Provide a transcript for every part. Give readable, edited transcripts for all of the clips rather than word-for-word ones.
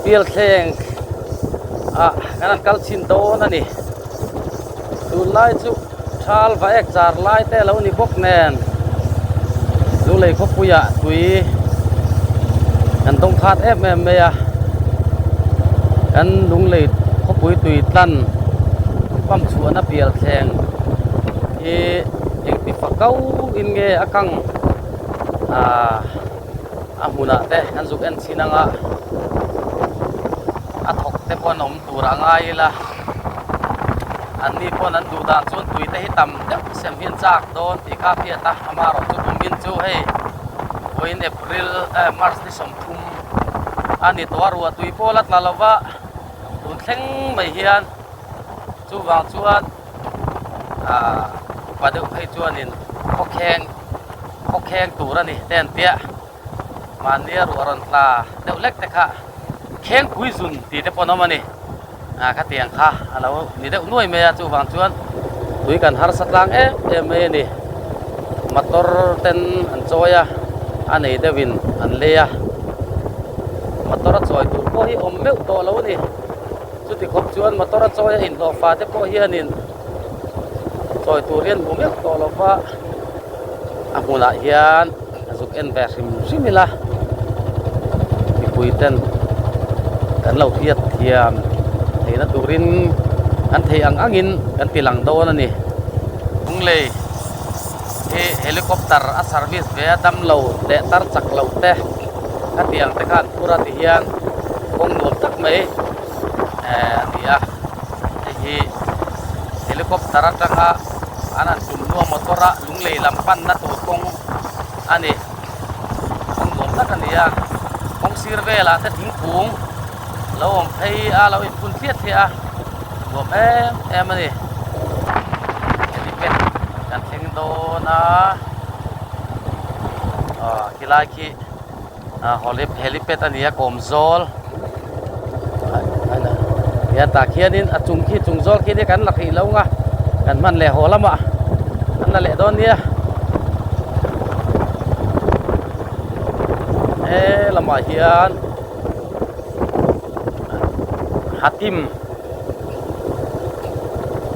Pialthleng ah kan han kal chhin dawn a ni. Tunlai chu thal va ek char lai te a lo ni bawk nen Lunglei khawpuiah tui kan dawng khat em em mai a, kan Lunglei khawpui tui tlan pump chhuahna pialthleng hi engti fa kau in nge a kang ah a hmunah te kan zuk en chhin anga a thawk te pawh an awm tur a ngai ila an ni pawn an duh dan chuan tui te hi tam deuh sem hi an chak dawn tih kha a hriat a amaherawh chu kumin chu hei vawiin April eh March ni 30 a ni tawh a ruah tui pawh la tla lo va tun thleng mai hian chuvang chuan ah upa deuh phei chuanin khawkheng khawkheng tur a ni te an tia mahnia ruah rawn tla deuh lek te kha khengpui zun tih te pawh an awm a ni ah khatiang kha a lo ni deuh nuai mai a chuvang chuan tui kan harsa tlang em em mai a ni motor ten an chawi a a nei deuhin an lei a motor a chawi tur pawh hi awm meuh tawh lo a ni. Chuti khawp chuan motor a chawi a inhlawh fa te pawh hianin chawi tur hian hmu meuh tawh lo va, a hmunah hian a zuk en ve hrim hrim ila mipui ten kan lo hriat thiam theihna turin kan theih ang angin kan ti lang dawn a ni. Lunglei hi helicopter a service ve a damlo leh tar chak loh te khatiang te khan phur a ti hian kawng nuam tak mai eh a ni a hei hi helicopter atanga an han tum hnua motor a lunglei lam panna tur kawng a ni kawng nuam tak a ni a kawng sir velah te thingkung lo awm phei a lo inphun thliah thliah a nuam em em a ni helipad kan thleng dawn a aw khilai khi ah helipad a ni a kawm zawl hian tah khianin a chung khi chung zawl khi kan la hrih lo ang a kan hman leh haw lamah an la leh dawn nia he lamah hian. Hatim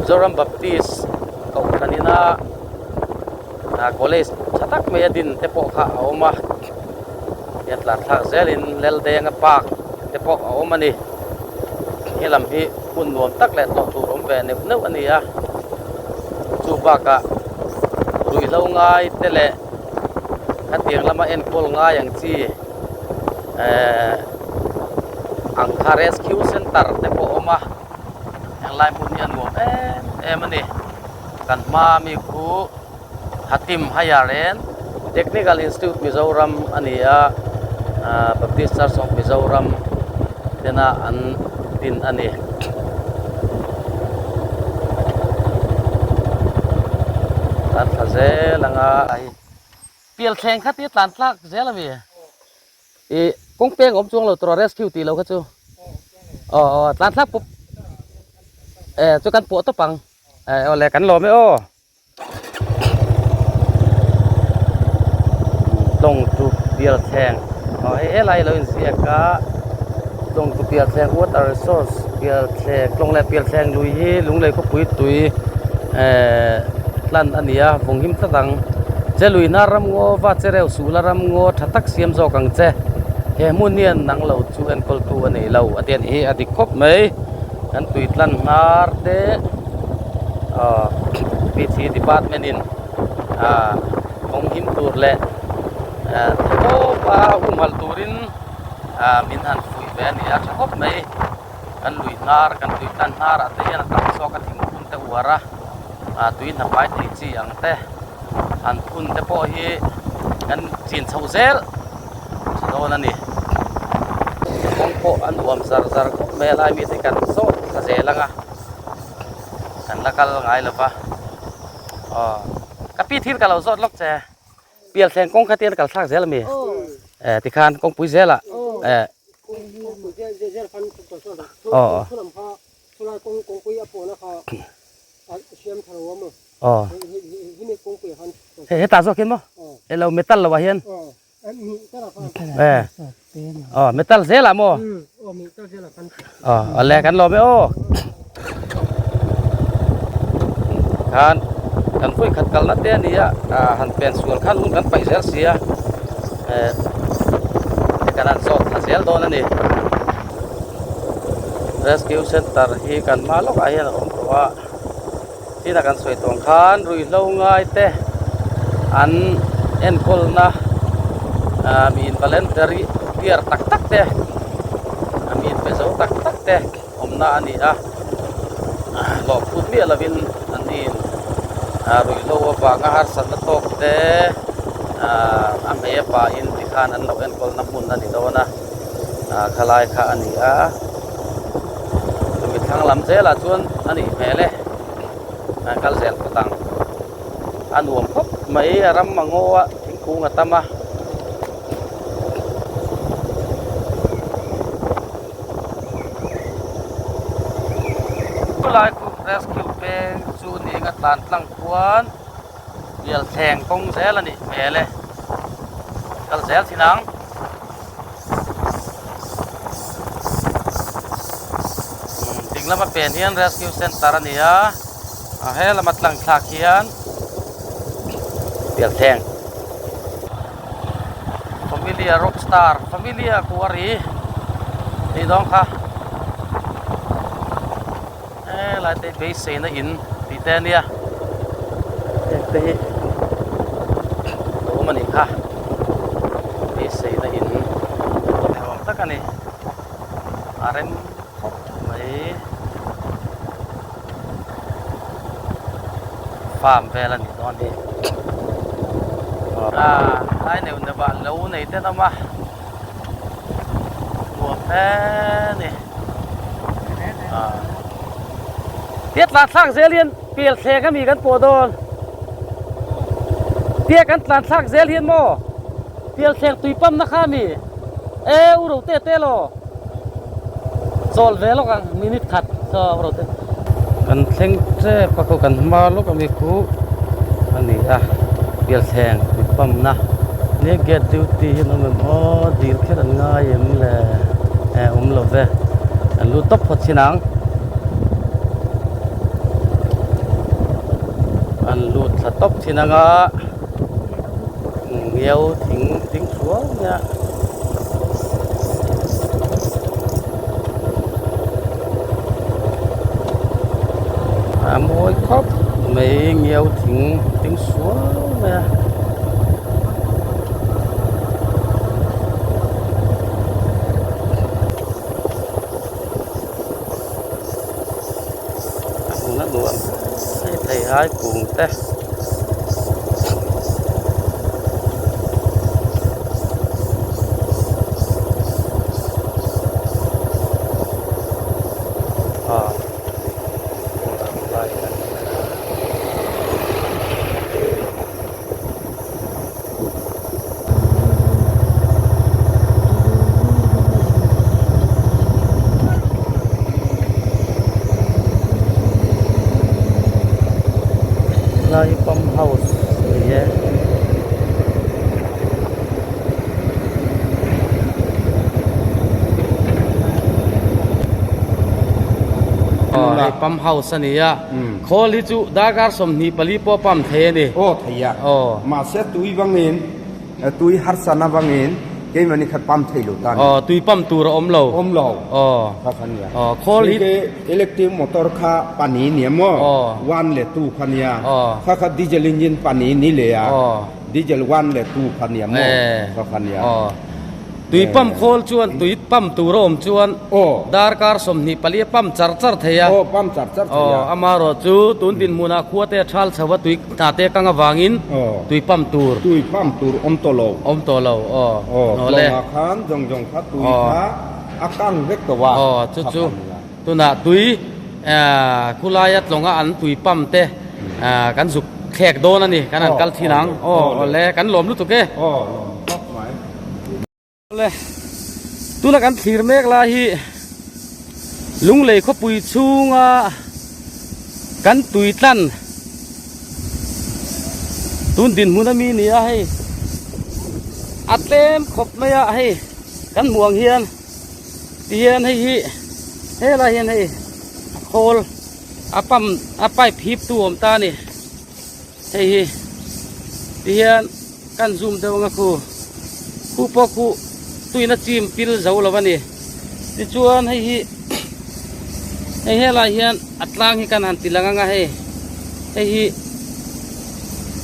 Zoram Baptist kohhran ina ah college tha tak mai a din te pawh kha a awm a hian tlan thlak zelin Laldenga park te pawh a awm a ni helam hi hmun nuam tak leh tlawh tur awm ve neuh neuh a ni a chu bakah ruihhlo ngai te leh khatiang lama enkawl ngai ang chi. Ehh ang kha rescue center te pawh a awm a henglai hmun hi a nuam em em a ni kan hma ami khu Hatim Higher and Technical Institute Mizoram a ni a ahh Baptist Church of Mizoram tena an din a ni. Kan thla zel anga. Pialthleng kha tia tlan tlak zel a mi? I kawng peng awm chuang lo tura rescue tih lo kha chu. Aw aw tlan thlak pup. E chu kan pawh tawp ang. E aw le kan lawm e aw. Tlawng chu pialthleng. Aw hei helai lo inziak a. Tlawng chu pialthleng water resource pialthleng tlawng leh pialthleng lui hi Lunglei khawpui tui ehh tlan a ni a vawng him tlat ang che lui hnar ram ngaw va che reuh suh la ram ngaw tha tak siam zawk ang che he hmun hian nang lo chu enkawl tu a nei lo a ti a ni hi a dik khawp mai kan tui tlan hnar te ahh P H department in ahh vawng him tur leh ehh tawpa humhalh turin. ah min han fuih ve a ni a tha khawp mai kan lui hnar kan tui tlan hnar ah te hian a tam zawk a thingphun te uar a ah tui hna fai thei chi ang te an phun te pawh hi kan chin chho zel tha dawn a ni kawng pawh a nuam zar zar khawp mai a lai mi te kan zawt thla zel ang a kan la kal ngai lo va aw ka pi thil ka lo zawt lawk che. Pialthleng kawng kha tian kal thlak zel ami? Eh tikhan kawngpui zela eh aw aw hei hetah zawk hian maw elo metal lo ah hian eh aw metal zelah maw. Awle kan lawm e aw. Khan kan vawi khat kalna te a ni a han pen sual khan hun kan paih zel si a eh kan han zawt thla zel dawn a ni. Rescue center hi kan hma lawkah hian a awm tawh a tin a kan sawi tawng khan ruihhlo ngai te an enkawlna ah mi involuntary piar tak tak te mi inpe zo tak tak te awmna a ni a hlawh phut miah lovin an in ah ruihhlo avanga harsatna tawk te ah a hmei a pahin tikhan an lo enkawlna hmun a ni dawn a. ah khalai kha a ni a chumi thlang lam zelah chuan a nih hmel e an kal zel phawt ang a nuam khawp mai a ram a ngaw a thingkung a tam a. Chulai khu rescue peng chu ning a tlan tlang khuan bialthleng kawng zel a nih hmel e kal zel thin ang. Ding lama pen hian rescue center a ni a a he lama tlang thlak hian pialthleng familia rockstar familia kuari tih dawn kha helai te beiseina in tih te a nia heng te hi a awm a nih kha beiseina in ni awm tak a ni a rem khawp mai farm vel a nih dawn hi ah lai neuh neuh ah lo nei te an awm a. Nuam hle ni. Tia tlan thlak zel hian pel thleng ami kan pawh dawn. Tia kan tlan thlak zel hian maw pel thleng tui pam na kha ami e u ro te te lo chawl ve lawk ang minute khat chaw u ro te. Kan thleng tep a khaw kan hma lawk ami khu a ni a pel thleng tui pam na. Nia gate duty hi an awm em aw dil kher an ngai em le eh awm lo ve an lut tawp phawt chin ang an lut thla tawp chin ang a ngiau thing ding thuau mai a. A mawi khawp mai ngiau thing ding suau mai a. A hmun a nuam hle thei hai kung te. Helai hi pump house a ni e. Aw hei pump house a ni a khawl hi chu darkar 24 pawh pump thei a ni. Aw thei a. Aw. Mahse tui vangin tui harsana vangin keimahni khat pump thei lo ta a ni. Aw tui pump tur a awm lo. Awm lo. Aw. Kha kha nia. Aw khawl hi. Electric motor kha pani nia maw. Aw. One leh two kha nia. Aw. Kha kha diesel engine pani ni leh a. Aw. Diesel one leh two kha nia maw? Kha kha nia. Aw. Tui pump khawl chuan tui pump tur a awm chuan darkar 24 a pump char char thei a. Aw pump char char thei a. Aw amaherawh chu tun dinhmunah khua te a thal chho a tui hna te kang avangin tui pump tur. Tui pump tur awm tawh lo. Awm tawh lo aw. Aw tlawngah khan zawng zawng kha tui kha a kang vek tawh a. Aw chu chu Tunah tui khulaia tlawnga an tui pump te kan zuk thlek dawn a ni, kan han kal thin ang. Aw awle, kan lawm lutuk e. Awle, tuna kan thlir mek lai hi Lunglei khawpui chhunga kan tui tlan tun dinhmun ami ni a hei a tlem khawp mai a hei kan hmuh ang hian. Tihian hei hi helai hian hei a khawl a pump a pipe hip tu awm ta a ni hei hi tihian kan zoom deuh anga khu khu pawh khu tuina chim pil zo lo a ni tichuan hei hi hei helai hian a tlang hi kan han ti lang anga hei hei hi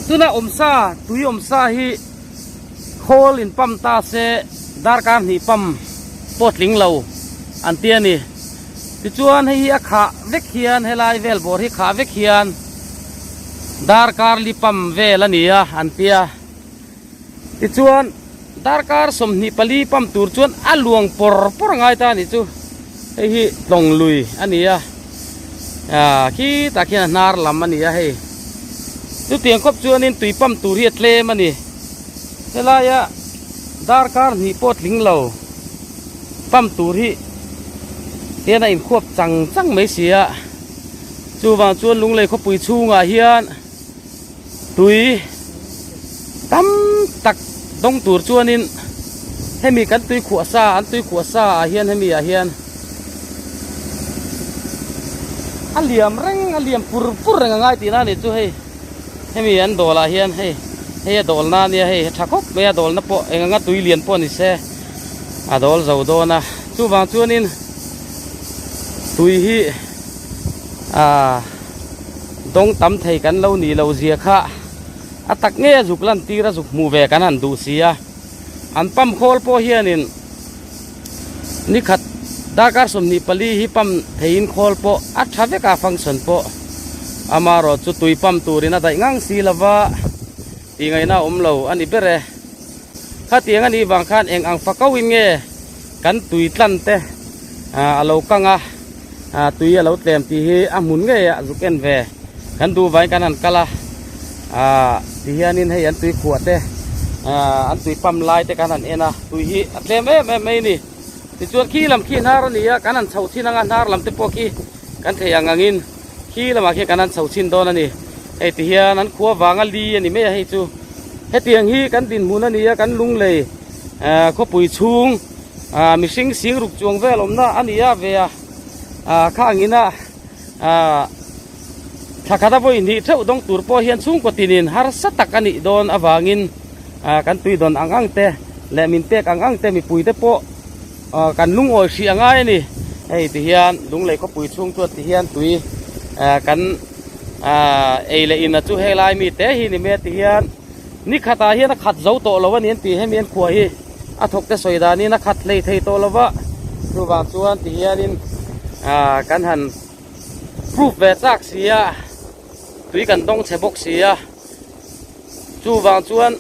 tuna awmsa tui awmsa hi. Khawl in pump ta se darkar hnih pump pawh tling lo an ti a ni. Tichuan hei hi a khah vek hian helai vel bawr hi khah vek hian darkar li pump vel a ni a an ti a. Tichuan darkar 24 pump tur chuan a luang pawr pawr a ngai ta a nih chu. Hei hi tlawng lui a ni a ah khitah khian a hnar lam a ni a hei chutiang khawp chuanin tui pump tur hi a tlem a ni helaia darkar hnih pawh tling lo pump tur hi hian a inkhuap chang chang mai si a chuvang chuan lunglei khawpui chhungah hian tui tam tak dawng tur chuanin hemi kan tui khuah sa an tui khuah sa ah hian hemi ah hian a liam reng a liam pur pur reng a ngai tihna a nih chu hei hemi an dawl ah hian hei hei a dawl na ania hei tha khawp mai a dawl na pawh eng anga tui lian pawh ni se a dawl zo dawn a chuvang chuanin tui hi ah. Dawng tam thei kan lo nih loh zia kha a tak ngei a zuk lan tir a zuk hmuh ve kan han duh si a, an pump khawl pawh hianin ni khat darkar 24 hi pump theiin khawl pawh a tha vek a function pawh amaherawh chu tui pump turin a daih ngang si lova tih ngaihna a awm lo a ni ber e. Khatiang a nih vang khan eng ang fakauin nge kan tui tlan te a lo kang a. Ah tui a lo tlem tih hi a hmun ngei a zuk en ve kan duh vangin kan han kal a ah ti hianin hei an tui khuah te ah an tui pump lai te kan han en a tui hi a tlem em em mai a ni tichuan khi lam khi hnar a ni a kan han chho chin anga hnar lam te pawh khi kan theih ang angin khi lamah khian kan han chho chin dawn a ni hei ti hian an khua vanga li a ni mai a hei chu hetiang hi kan dinhmun a ni a kan lunglei ah khawpui chhung. Ah mihring sing ruk chuang vel awmna a ni a ve a ah khangin a ah thla khat a vawi hnih theuh dawng tur pawh hian chhungkaw tinin harsa tak a nih dawn avangin ah kan tui dawn ang ang te leh min pek ang ang te mipui te pawh ah kan lungawi hrih a ngai a ni hei ti hian lunglei khawpui chhung chuan ti hian tui ah kan ah ei leh in a chu helai mi te hi ni mai a ti hian ni khatah hian a khat zo tawh lo a ni an tih hemi an khuah hi. A thawk te sawi danin a khat hlei thei tawh lo va, chuvang chuan ti hianin ah kan han proof ve chak si a, tui kan dawng chhe bawk si a, chuvang chuan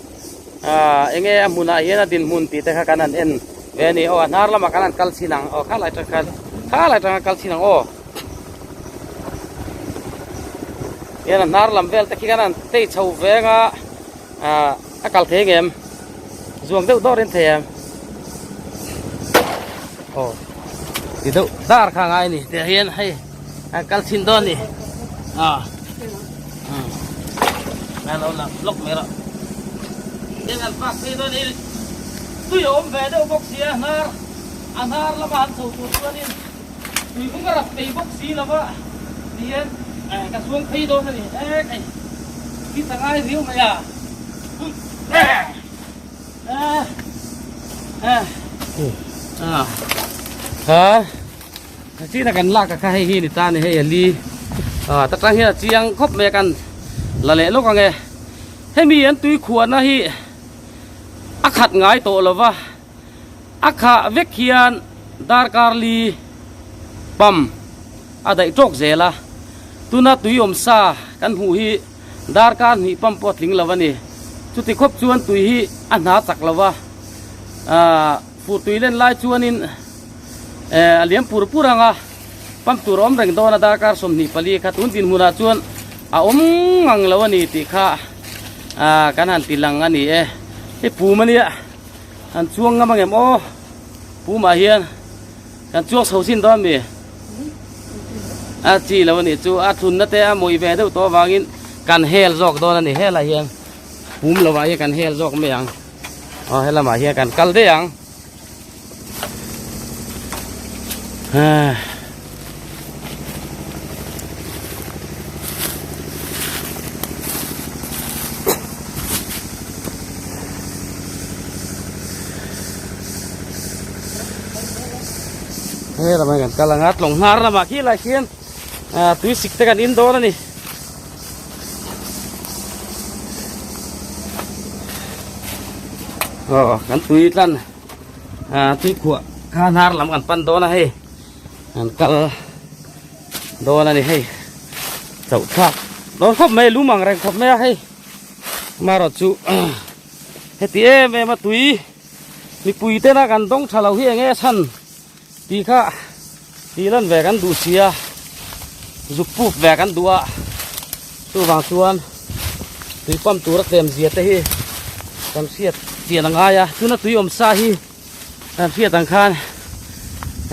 ah eng nge a hmunah hian a dinhmun tih te kha kan han en ve a ni aw a hnar lamah kan han kal chhin ang aw khalai tang khan khalai tanga kal chhin ang aw hian a hnar lam vel te khi kan han tei chho veng a ah a kal thei ang em. Zuang deuh dawrin thei em? Aw ti deuh dar kha ngai ni tih hian hei an kal thin dawn ni a ngai lo la lawk mai rawh tin an park phei dawn hi tui a awm ve deuh bawk si a hnar a hnar lama han chho tur chuanin tui kawng a rat thei bawk si lo va ti hian ka chuang phei dawn a ni e hei khi ta ngai riau mai a. China kan lak a kha hei hi ni ta ni hei a li ah ta tang hian a chiang khawp mai a kan la leh lawk ang e hemi an tui khuahna hi a khat ngai tawh lo va a khah vek hian darkar li pump a daih tawk zel a tuna tui awm sa kan hmuh hi. Darkar hnih pump pawh a tling lo a ni. Chuti khawp chuan tui hi a hna chak lo va, aah fur tui len lai chuanin eh a liam pur pur ang a, pump tur a awm reng dawn a darkar 24 kha tun dinhmunah chuan a awm ngang lo a ni tih kha aah kan han ti lang a ni e. Hei pum a nia, han chuang ngam ang em aw, pumah hian kan chuang chho chin dawn mi? A chi lo a nih chu a thunna te a mawih ve deuh tawh avangin kan hel zawk dawn a ni helai hian pum lovah hian kan hel zawk mai ang aw helamah hian kan kal daih ang. He lamah hian kan kal ang a tlawng hnar lamah khi lai khian ah tui sik te kan in dawn a ni. Aw kan tui tlan ah tui khuah kha hnar lam kan pan dawn a hei kan kal dawn a ni hei chauh thlak dawn khawp mai lum ang reng khawp mai a hei amaherawh chu heti em em a tui mipui tena kan dawng tha lo hi eng nge a chhan tih kha tih lan ve kan duh si a zuk puk ve kan duh a chuvang chuan tui pump tura tlem zia te hi kan hriat chian a ngai a tuna tui awm sa hi kan hriat ang khan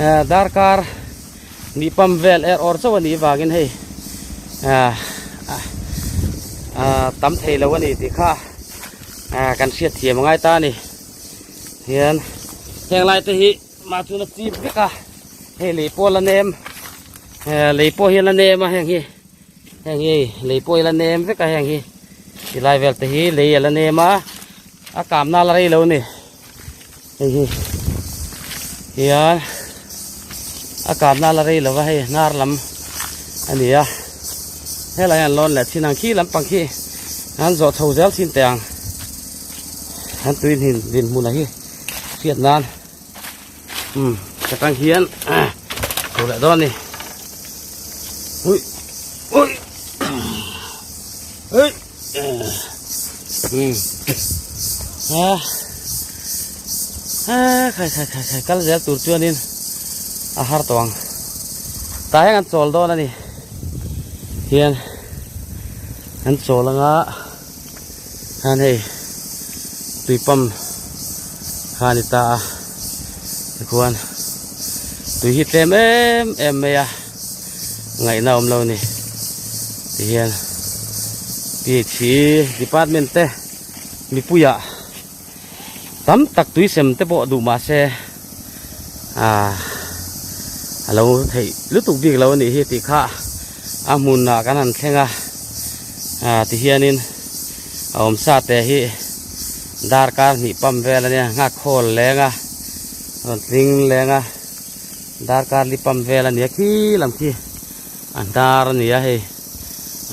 eh darkar nih pump vel er awr chauh a nih vangin hei ah ah tam thei lo a ni tih kha ah kan hriat thiam a ngai ta a ni hian heng lai te hi mah chuan a chip vek a hei lei pawh la nem eh lei pawh hi la nem a heng hi heng hi lei pawh hi la nem vek a heng hi ti lai vel te hi lei a la nem a a kam na la rei lo a ni hei hi hian a kam na la rei lo va hei hnar lam a ni a helai hian lawn leh chin ang khi lampang khi an zawh chho zel chin teh ang an tui hnin dinhmun a hi hriat nan umm ka tang hian chho leh dawn a ni ui ui ui um a a khai khai khai khai kal zel tur chuanin a har tawh ang tah hian an chawl dawn a ni hian an chawl anga. Hian hei tui pump kha a ni ta a tikhuan tui hi tlem em em mai a ngaihna awm lo a ni tihian ph department te mipuiah tam tak tui sem te pawh duh mah se ah a lo theih lutuk bik lo a nih hi tih kha a hmunah kan han thleng a ah tihianin a awm sa te hi darkar hnih pump vel a nia nghak khawl leng a rawn tling leng a darkar li pump vel a nia khi lam khi a hnar a ni a hei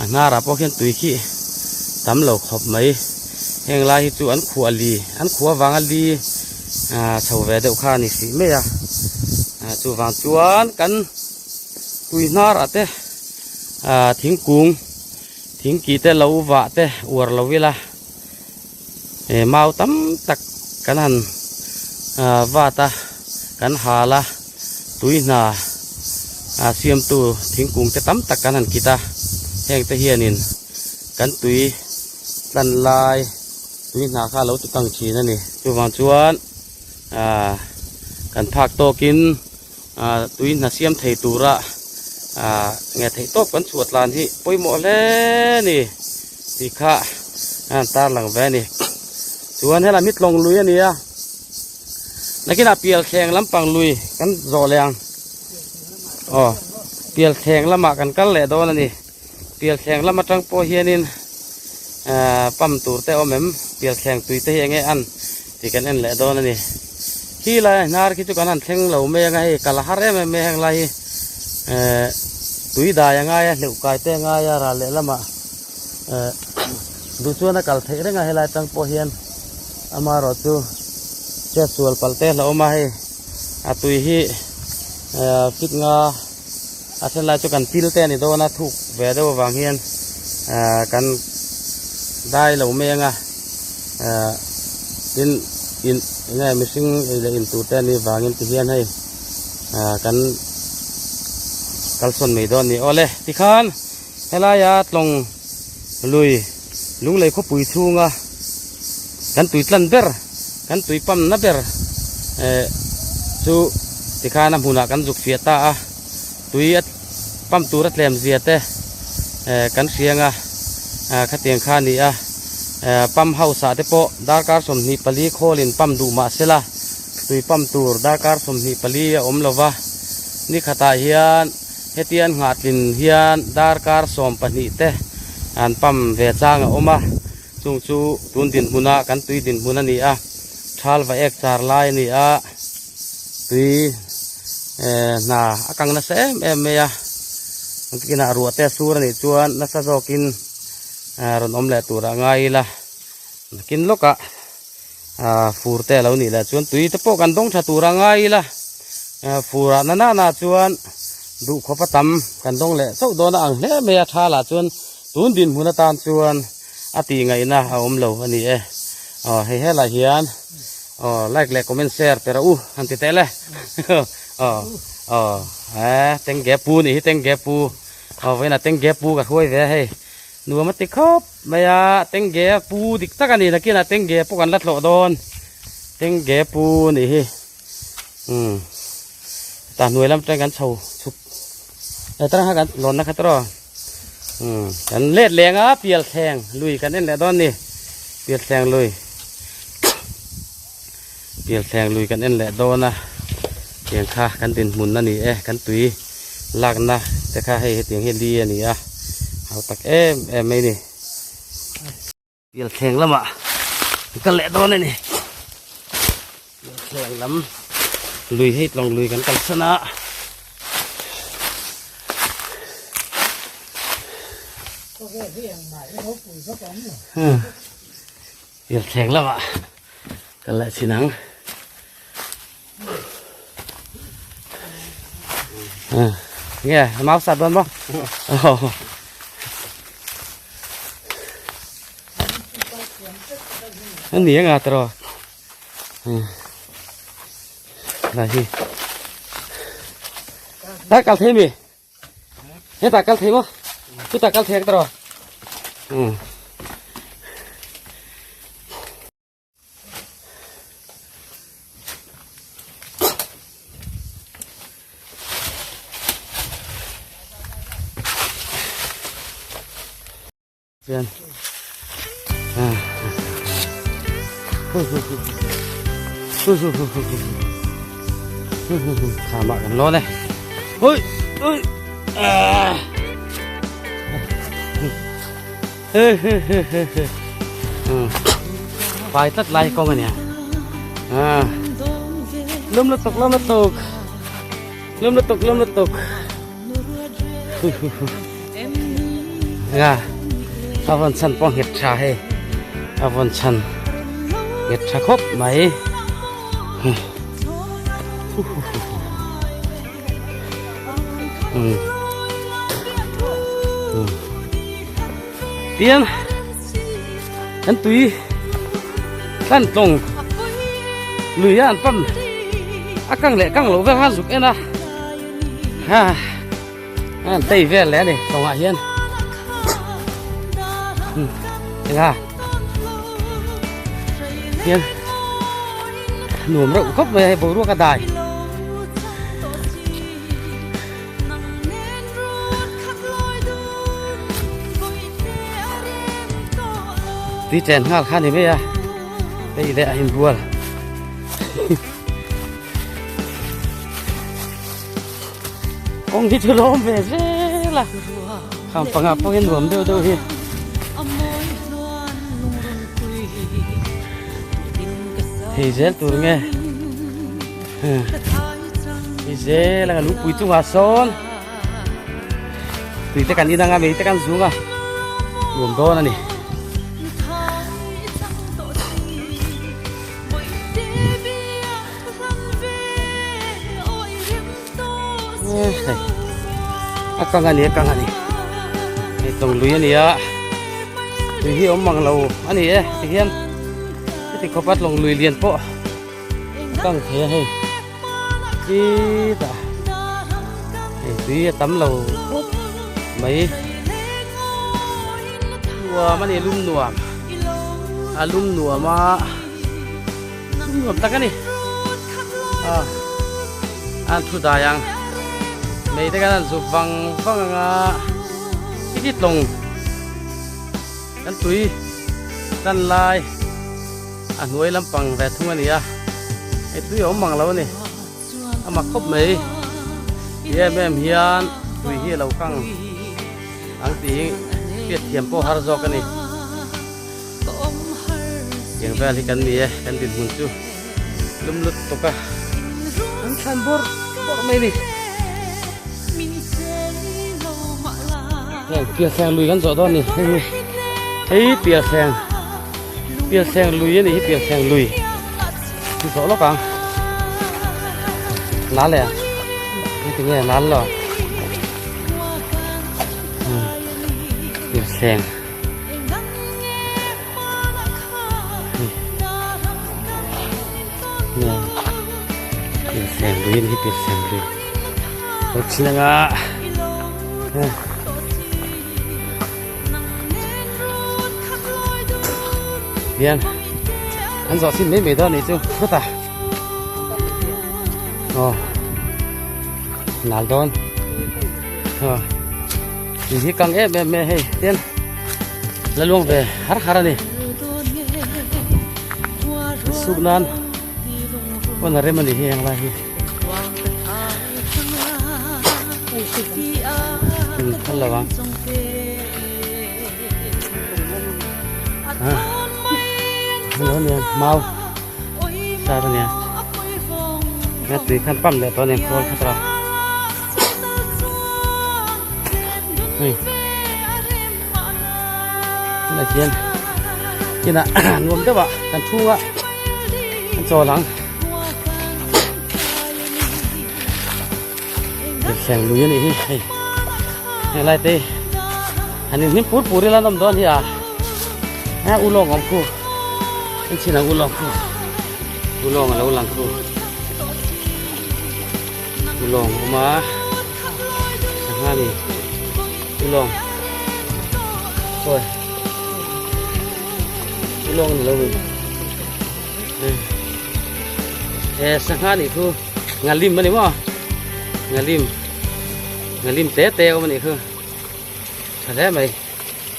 a hnarah pawh khian tui khi tam lo khawp mai heng lai hi chu an khuah li an khuah avanga li ah chho ve deuh kha a ni hrih mai a ah chuvang chuan kan tui hnarah te ah thingkung thingki te lo vah te uar lo ila eh mau tam tak kan han ah vat a kan hal a tui hna ah siamtu thingkung te tam tak kan han kit a heng te hianin kan tui tlan lai tui hna kha a lo ti kang thin a ni chuvang chuan ah kan phak tawkin ah tui hna siam thei tura ah nge theih tawp kan chhuah tlan hi pawimawh hle a ni tih kha a han tarlang ve a ni chuan helai mi tlawng lui a ni a nakinah pial thleng lampang lui kan zawh leh ang aw pial thleng lamah kan kal leh dawn a ni pial thleng lam atang pawh hianin ah pump tur te a awm em pial thleng tui te hi eng nge an tih kan en leh dawn a ni khi lai hnar khi chu kan han thleng lo mai anga hei kal a har em em mai heng lai hi eh tui dai a ngai a hleuh kai te a ngai a ral leh lamah eh duh chuan a kal theih reng a helai atang pawh hian amaherawh chu chet sual palh te a hlauhawm a hei a tui hi eh fit nga a then lai chu kan til te a ni dawn a thuk ve deuh avang hian eh kan dai lo mai anga eh tin in enge mihring ei leh in tur te a nih vangin ti hian hei ah kan kalsawn mai dawn a ni awle tikhan helaia tlawng lui lunglei khawpui chhunga kan tui tlan ber kan tui pump na ber eh chu tikhan a hmunah kan zuk fiah ta a tui a pump tur a tlem zia te eh kan hriang a ah khatiang kha a ni a eh pump house ah te pawh darkar 24 khawl in pump duh mah sela tui pump tur darkar 24 a awm lo va. Ni khatah hian hetian nghahtlin hian darkar 12 te an pump ve chang a awm a, chung chu tun dinhmuna kan tui dinhmun a ni a, thal va ek char lai a ni a, tui eh hna a kang nasa em em mai a, engtikinah ruah te a sur a nih chuan nasa zawkin rawn awm leh turah ngai ila nakin lawkah. Ahh fur te alo nih leh chuan tui te pawh kan dawng tha tur a ngai ila ahh fur ah na nana chuan duh khawp a tam kan dawng leh chauh dawn a ang hle mai a tha lah chuan tun dinhmun atan chuan a tih ngaihna a awm lo a ni e aw hei helai hian aw like leh comment share pe rawh u han ti teh le aw aw eh tengge pu nih hi tengge pu aw vawiinah tengge pu ka hruai ve a hei. Nuam a ti khawp mai a, tengge a pu dik tak a ni nakinah tengge pawh kan la tlawh dawn tengge pu a nih hi umm tah hnuai lam atang kan chho chhuk hetang kha kan lawnna kha tawh umm kan let leng a pial thleng lui kan en leh dawn a ni pial thleng lui pial thleng lui kan en leh dawn a tiang kha kan dinhmun a ni e kan tui lakna te kha hei hetiang hi li a ni a hau tak em em mai a ni pial thleng lamah kan kal leh dawn a ni pial thleng lam lui hei tlawng lui kan kalsan a. Pial thleng lamah kan leh chin ang. Nge mau sat dawn maw? An ni anga tawh. Lai hi. Ta kal thei mi? Hetah kal thei maw? Chutah kal thei ang tawh. Chuan Thamah kan lawn e. Ui ui. Pai tlat lai kawng a nia. Lum lutuk lum lutuk. Lum lutuk lum lutuk. Nga a vawn chhan pawh nghet tha hei a vawn chhan nghet tha khawp mai tian an tui tlan tlawng lui a an pump a kang leh kang loh vel khan zuk en a. Ha an tei vel leh a ni tawngah hian engah hian nuam reuh khawp mai a hei boruak a dai. Tui chen nghal kha ni mai a hei leh a inbual. Kawng hi chu lawm ve zel a kham panga pawhin nuam deuh deuh hi. Thei zel tur nge thei zel anga lungpui chungah sawn tui te kan in anga mei te kan zung a nuam dawn a ni. A kang a ni a kang a ni hei tlawng lui a ni a tui hi awm mang lo a ni e tihian heti khawpa tlawng lui lian pawh a kang thei a hei chitah hei tui a tam lo khawp mai nuam a ni lum nuam a lum nuam a. Nuam tak a ni a an thu dai ang mei te khan an zuk vang vang ang a tiki tlawng kan tui tan lai a hnuai lampang ve thung a ni a hei tui a awm mang lo a ni a mak khawp mai. Em em hian tui hi a lo kang ang tih hriat thiam pawh har zawk a ni. Tiang vel hi kan ni e, kan dinhmun chu lum lut tuk a, an thlan bawrh bawrh mai a ni. Heng pialthleng lui kan zawh dawn a ni hei hi hei pialthleng pialthleng lui a ni hi pialthleng lui hi zawh lawk ang nal leh ang tinge nal lo pialthleng. Pialthleng lui a ni hi pialthleng lui lo chin anga hian an zawh chin mai mai dawn a nih chu khawtah aw nal dawn aw. Tui hi kang em em mai a hei tin la luang ve har har a ni suk nan pawn a rem a ni hi heng lai hi um phal lo ang a nia mau sar a nia tui khan pump leh tawh a ni khawl khat a. Hei tunah hian inah nuam deuh ah kan chhung a kan chawl ang thleng lui a nih hi hei helai te han in hnim pur pur ila an awm dawn hi a a ulawng awm khu en chhin ang ulawng khu ulawng a lo lang khu. Ulawng a awm a sangha ni ulawng awi ulawng ni lo mi e sangha nih khu ngalim ani maw ngalim ngalim te te a awm anih khu tha hle mai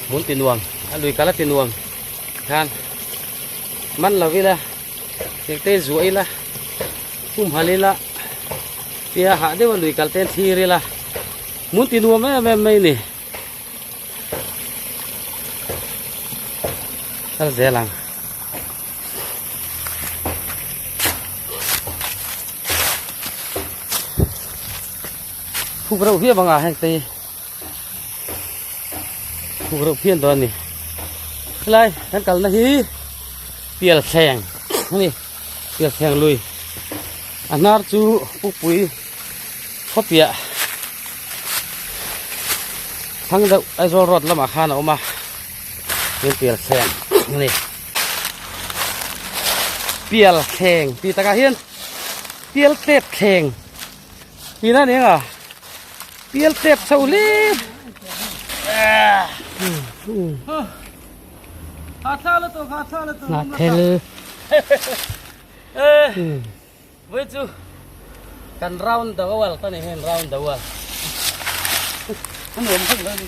hmun ti nuam a lui kal a ti nuam khan man lo ila engte zuah ila. Humhal ila tia hah deuh a lui kal te thlir ila hmun ti nuam em em mai a ni. Kal zel ang. Phuk reuh viau anga heng te hi phuk reuh phian dawn a ni. Helai kan kalna hi pialthleng a ni. Pialthleng lui a hnar chu pukpui khawpiah thlang deuh Aizawl road lamah khan a awm a tin pialthleng a ni pialthleng tih takah hian pialtlep thleng tih na nia nga pialtlep chho hle. Hnahthel Voi chu kan round the world ta ni hen round the world nuam khawp lo ni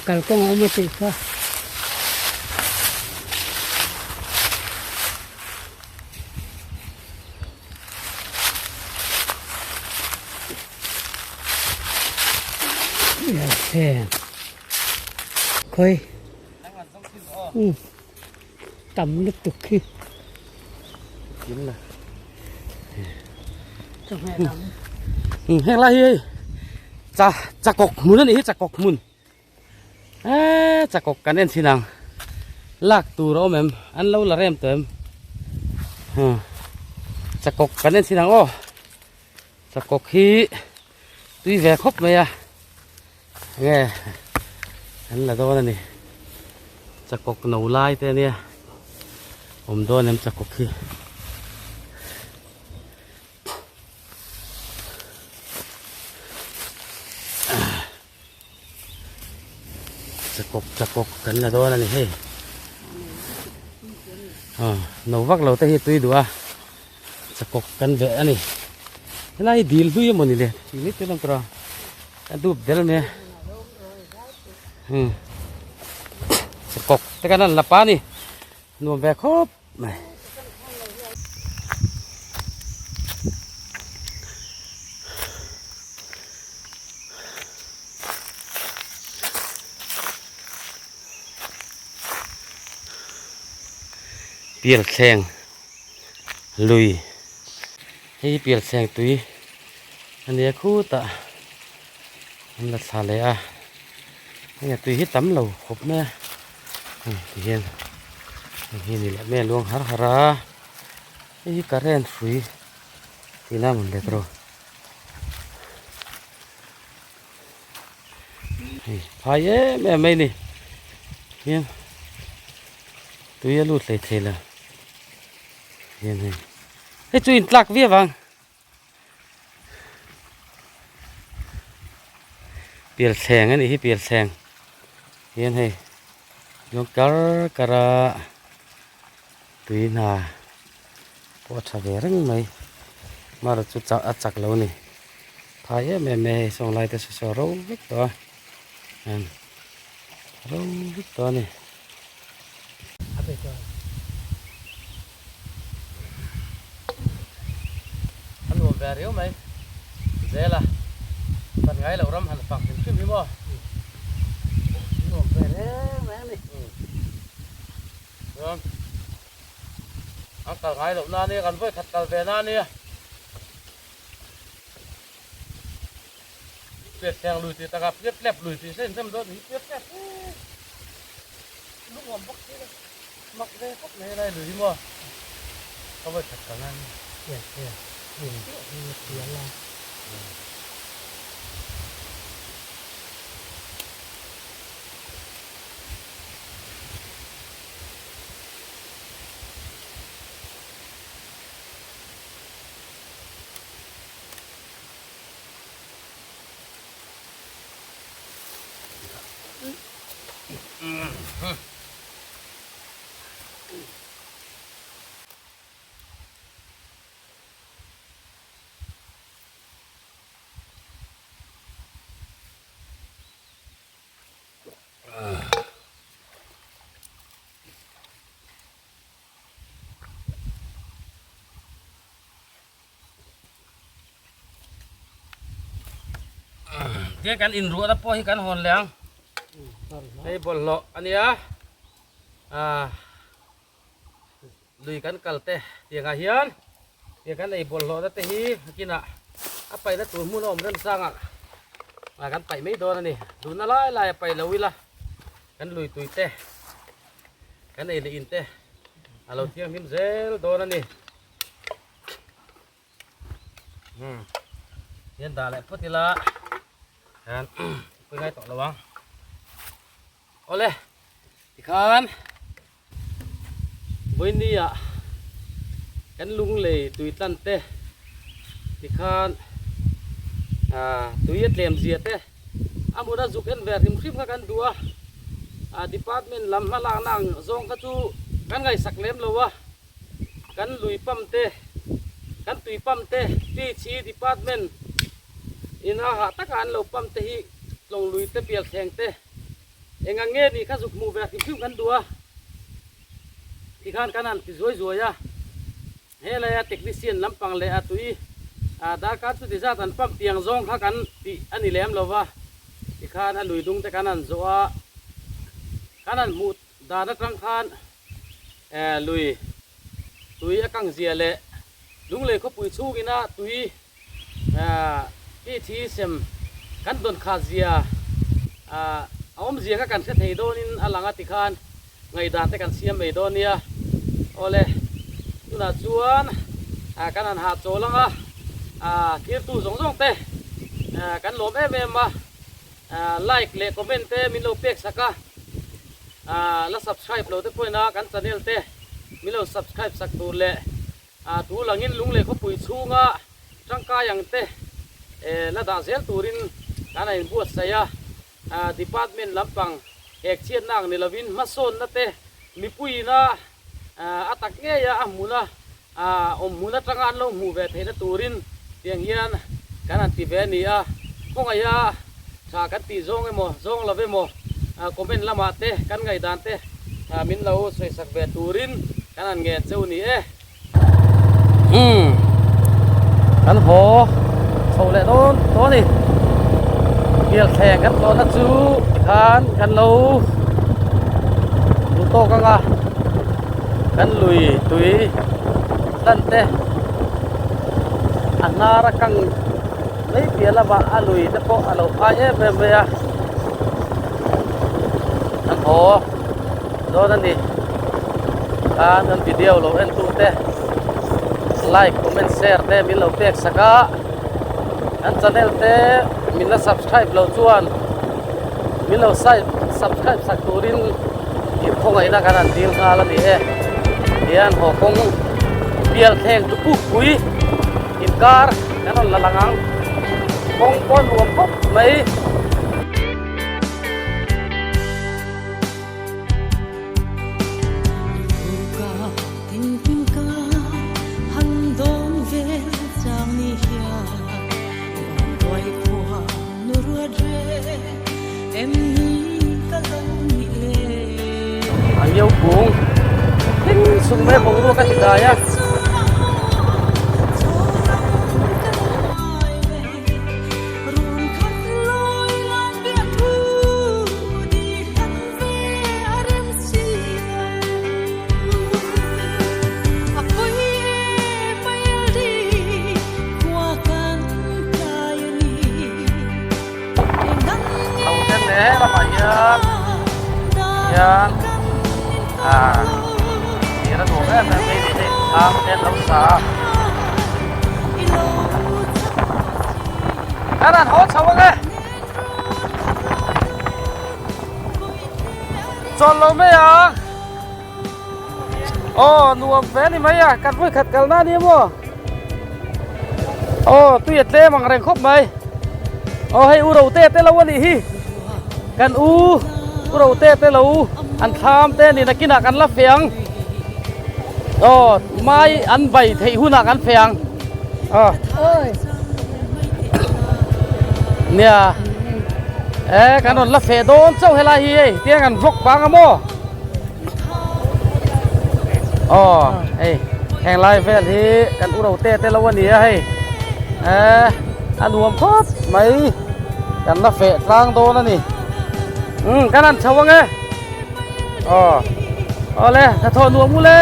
Kalkawng a awm a tih kha. Khawi tam lutuk khi heng lai hi cha chakawk hmun a nih hi chakawk hmun eee chakawk kan en thin ang lak tur a awm em an lo la rem tawh em chakawk kan en thin ang aw chakawk hi tui ve khawp mai a. Nge an la dawn a ni chakawk no lai te ania awm dawn em chakawk hi Chakawk chakawk kan la dawn a ni hei. Aw no vak lo te hi tui duh a chakawk kan veh a ni. Helai hi dil hlui emaw ni le tih mai tur ang tawh a a dup del mai a. Umm chakawk te kan han la pa a ni nuam ve khawp mai. Pialthleng lui hei hi pialthleng tui a nia khutah an la thla leh a hei a tui hi tam lo khawp mai a hei ti hian hei hi a ni leh mai a luang har har a hei hi current hrui tihna a mawn let rawh. Hei phai em em mai ni hian tui a lut hlei thei lo hian hei hei chu in tlak viau ang pialthleng a nih hi pialthleng hian hei lung kar kar a tui hna pawh a tha ve reng mai marawh chu a chak lo a ni. Phai em em mai hei sawng lai te saw saw ro vek tawh a hian ro vek tawh a ni. A nuam ve riau mai zel a fan ngai loh ram han fak hrim hrim hi maw nuam ve reng reng a ni. Chuan an kal ngai loh na ania kan vawi khat kal ve na ania. Piat thleng lui tih takah piat tlep lui tih se inrem dawn hi piat tlep lung awm bawk si lo mak ve khawp mai helai lui hi maw ka vawi khat kal nan piat tlep lui chiah hi a pial a. Tiang kan inruahna pawh hi kan hawn leh ang hei bawlhhlawh a nia ah lui kan kal te tiangah hian tiang kan ei bawlhhlawhna te hi kinah a paihna tur hmun a awm remchangah ah kan paih mai dawn a ni duhna lai lai a paih lo ila kan lui tui te kan ei leh in te a lo thianghlim zel dawn a ni. Hian dah leh phawt ila hian pui ngai tawh lo ang. Awle tikhan vawinia kan lunglei tui tlan te tikhan ah tui a tlem zia te a hmun a zuk en ve hrim hrim kha kan duh a ah department lam hma lakna ang zawng kha chu kan ngaihsak lem lo a. Kan lui pump te, kan tui pump te PHE department in a hah taka an lo pump te hi tlawng lui te pial thleng te eng ang nge nih kha zuk hmuh ve hrim hrim kan duh a tikhan kan han ti zuai zuai a helai a technician lampang leh a tui ah darkar chuti zat an pump tiang zawng kha kan tih a ni lem lo va tikhan a lui dung te kan han zawh a kan han hmuh dan atang khan Lui tui a kang zia leh Lunglei khawpui chhungina tui tih thi sem kan dawn khat zia a awmzia kha kan hre thei dawnin a lang a tikhan ngaihdan te kan siam mai dawn nia. Awle tunah chuan kan han hahchawl ang a, thirtu zawng zawng te kan lawm em em a. Like leh comment te min lo pek sak a, la subscribe lo te pawhin a kan channel te min lo subscribe sak tur leh tu langin Lunglei khawpui chhunga tangkai ang te la dah zel turin kan a inbuatsaih a, department lampang. Hek chhiatna ang ni lovin hmasawnna te mipuiina a tak ngeia a hmuna awm hmun atanga an lo hmuh ve theihna turin tiang hian kan han ti ve a ni a. Khawngaiha tha kan tih zawng emaw zawng lo emaw comment lamah te kan ngaihdan te min lo sawisak ve turin kan han ngen cheu ni e. Umm kan haw chho leh dawn tawh a ni bial thleng kan tlawhna chu tikhan kan lo duh tawk ang a kan lui tui hlan te a hnar a kang mai piah lamah a lui te pawh a lo phai em em mai a kan haw. Dawn a ni. Khan kan video lo en tu te like comment share te min lo pek sak a kan channel te min la subscribe lo chuan min lo subscribe sak turin inkhawngaihin kan han dil nghal a ni e. Tihian haw kawng bial thleng chu puk pui inkar kan rawn la lang ang kawng pawh nuam khawp mai. A ngio kung thleng sung mai boruak a ti dai a. Hian ah thir a nuam em em mai a ni hei thlam te an lo sa a kan han haw chho ang e. Chawl lo mai a aw nuam ve ni mai a kan vawi khat kalna a ni maw aw tui a tlem ang reng khawp mai aw hei u rote te lo a nih hi kan u u rote te lo an thlam te a ni nakinah kan la fe ang aw mai an vai theih hunah kan fe ang aw nia e kan rawn la feh dawn chauh helai hi hei tiang an vlog pang a maw aw hei heng lai vel hi kan u rote te lo a ni a hei e a nuam khawp mai kan la feh tlang dawn a ni um kan han chho ang e aw awle hnathawh nuam u le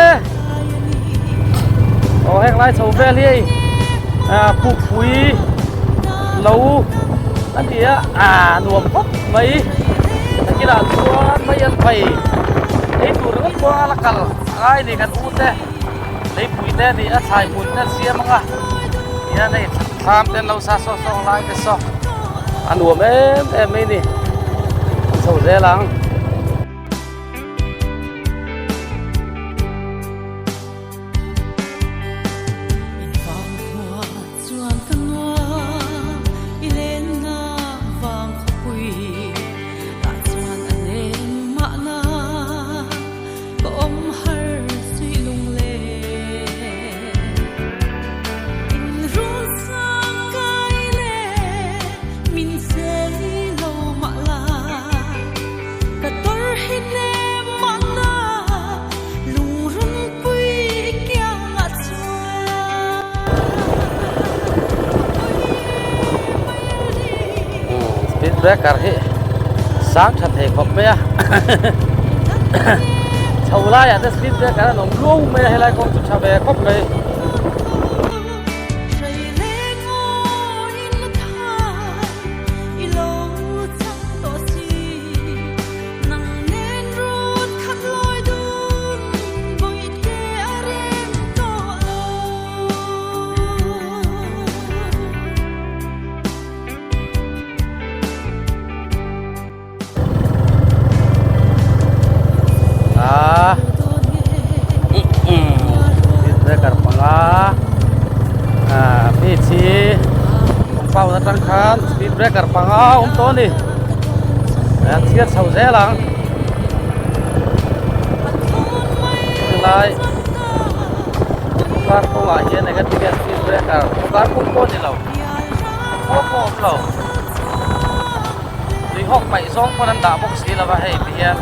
aw heng lai chho vel hi hei ah pukpui lo a ni a ah nuam khawp mai nakinah chuan mai an phei ei tur ringawt pawh a la kal a ngai a ni kan u te leipui te a ni a thlai hmun te an siam ang a tihian hei thlam te an lo sa sawk sawk lai te saw a nuam em em mai a ni chho zel ang. Speed breaker hi sang tha thei khawp mai a chho laiah te speed breaker an awm luau mai a helai kawng chu tha ve khawp mai. Compound atang khan speed breaker panga a awm tawh a ni an chhiat chho zel ang. Helai kar kawngah hian eng ati nge speed breaker kar kawng pawh a ni lo khaw pawh a awm lo tui hawk paih zawng pawn an dah bawk si lo va hei ti hian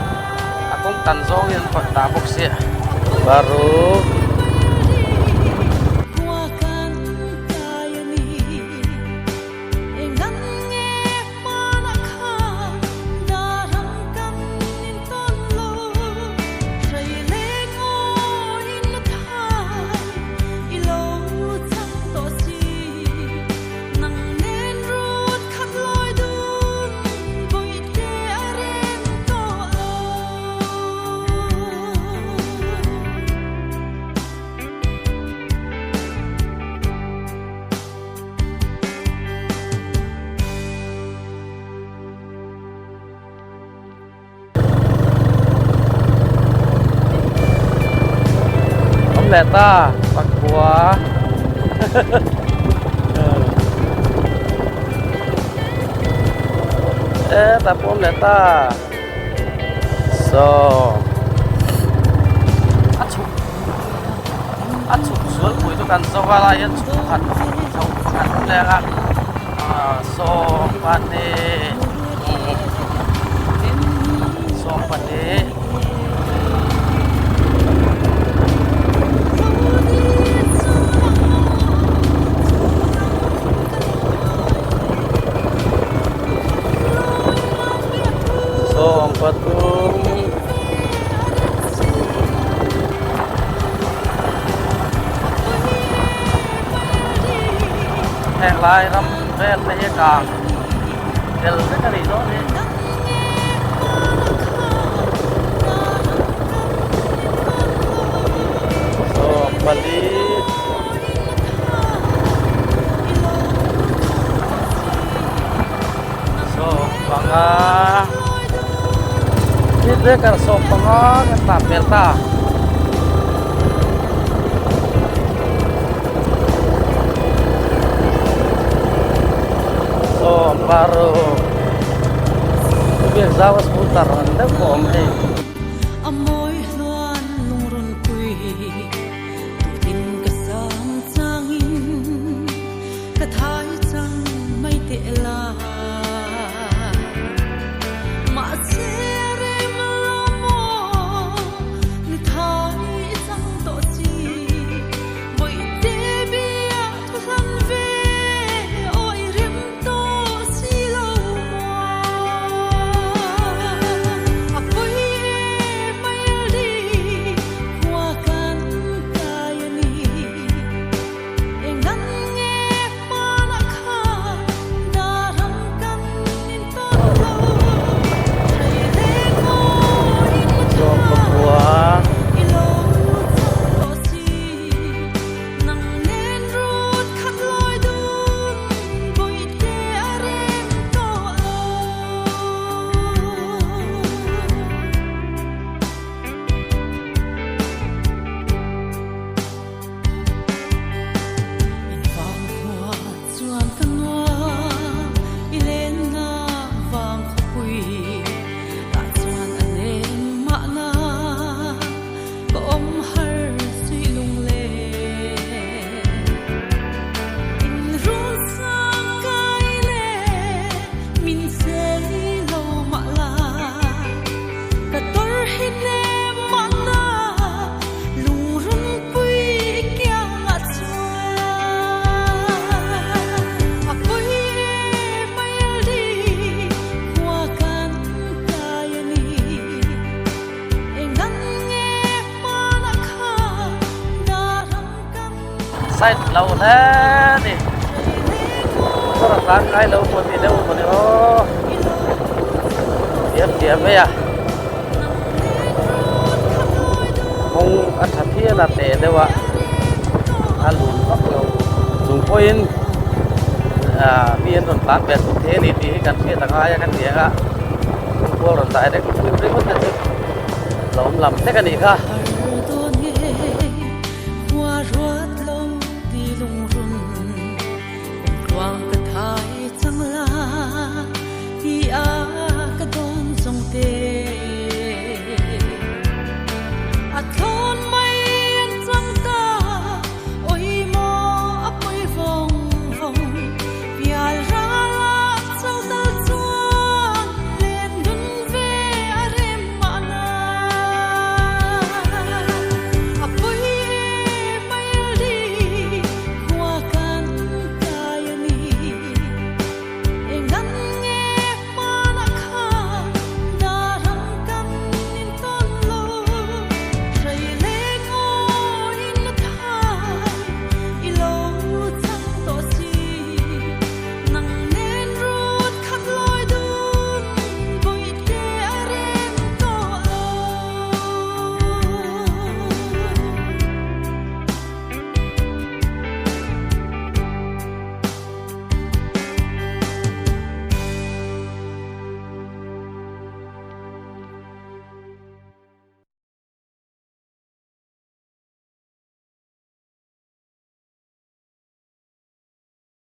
a kawng tan zawngin an dah bawk sia paruk. Awm leh ta pakua e tah pawh awm leh ta saw a chhuk a chhuk sual pui chu kan zo a lai hian chhuk pakhat chho pakhat awm leh ang a ah saw pahnih 20. 13. Heng lai ram vel te hi a kang tel vek a nih dawn hi. 14. 15 speed breaker 15 kan tlan hmel ta. 16 biak zau a scooter ang deuh pawh a awm hei. Side lo hle ni motor a tlan ngai lo pawh tih deuh maw ni aw thiam thiam mai a kawng a tha phian a teh deuh a a lun vak lo chung pawhin ah mi an rawn tlan ve thut thei a ni tih hi kan hriat a ngai a kan ti ang a kawng kual rawn direct ringawt te chu lo awm lam hlek a nih kha.